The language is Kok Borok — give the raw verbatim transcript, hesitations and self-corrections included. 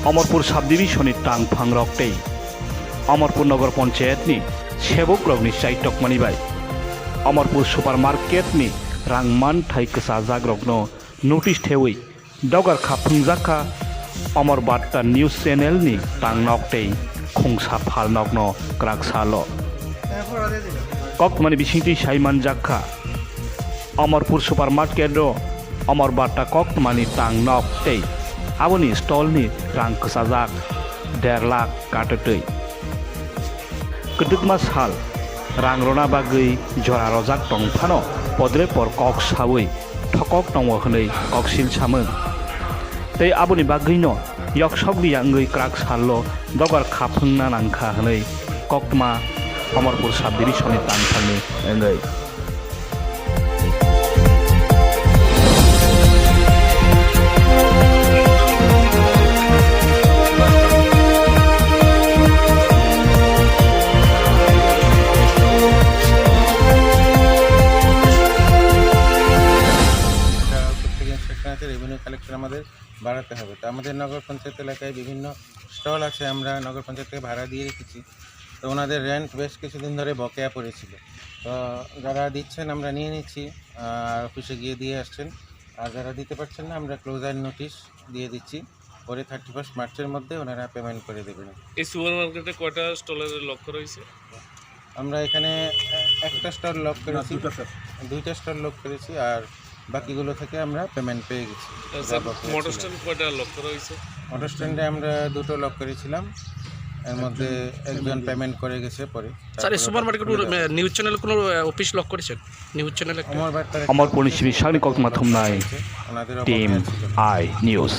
Amarpur subdivision ni tangphang rok tei Amarpur Nagar Panchayat ni sebok rok ni chaitokmani bai Amarpur supermarket ni rang manthai kwchajak rok no notice thewi dogar kha phungjak kha Amar Barta News Channel ni tangnok tei khungsa phalnok no kwrak salo. Koktwmani bisingtwi sai manjak kha, Amarpur supermarket o Amar Barta koktwmani tangnok tei aboni stall ni rang kwchajak der lakh katatwi. Kwdwkma sal rang rwna bagwi jora rojak tong phano podre por kok sawi thokok tongo hwnwi koksil samung. Tei aboni bagwino yoksok liya wngwi kwrak sallo dogar kha phwngna nangkha hwnwi koktwma Amarpur subdivision ni tangthangni wngwi. এটা প্রত্যেক ইন্সপেক্টর আছে, revenue collection আমাদের বাড়াতে হবে। তো আমাদের নগর পঞ্চায়েত এলাকায় বিভিন্ন স্টল আছে, আমরা নগর পঞ্চায়েত থেকে ভাড়া দিয়ে রেখেছি। তো ওনাদের রেন্ট বেশ কিছুদিন ধরে বকেয়া পড়েছিল। তো যারা দিচ্ছেন আমরা নিয়ে নিচ্ছি, আর অফিসে গিয়ে দিয়ে আসছেন। আর যারা দিতে পারছেন না, আমরা ক্লোজার নোটিশ দিয়ে দিচ্ছি। পরে থার্টি ফার্স্ট মার্চের মধ্যে ওনারা পেমেন্ট করে দেবেন। এই সুপার মার্কেটে কয়টা স্টলের লক্ষ্য রয়েছে? আমরা এখানে এ-, একটা স্টল লক না, করেছি, দুটো স্টল। দুইটা স্টল লক করেছি, আর বাকিগুলো থেকে আমরা পেমেন্ট পেয়ে গেছি। আচ্ছা, যা বকেয়া মোটর ছিল। স্ট্যান্ড কয়টা লক করা হয়েছে? মোটর স্ট্যান্ডে আমরা দুটো লক করেছিলাম, এর মধ্যে একজন একজন পেমেন্ট পেমেন্ট করে গেছে পরে। স্যার, এই তারপরে সুপার ওটা মার্কেট খুলে দেওয়া হয়েছে। নিউজ চ্যানেল কোনো, আহ, অফিস লক করেছেন? নিউজ চ্যানেল একটা। আমার বার্তার একটা Amarpur ni simi sakni koktwma thumnai ওনাদেরও Team বকেয়া ছিল। I News.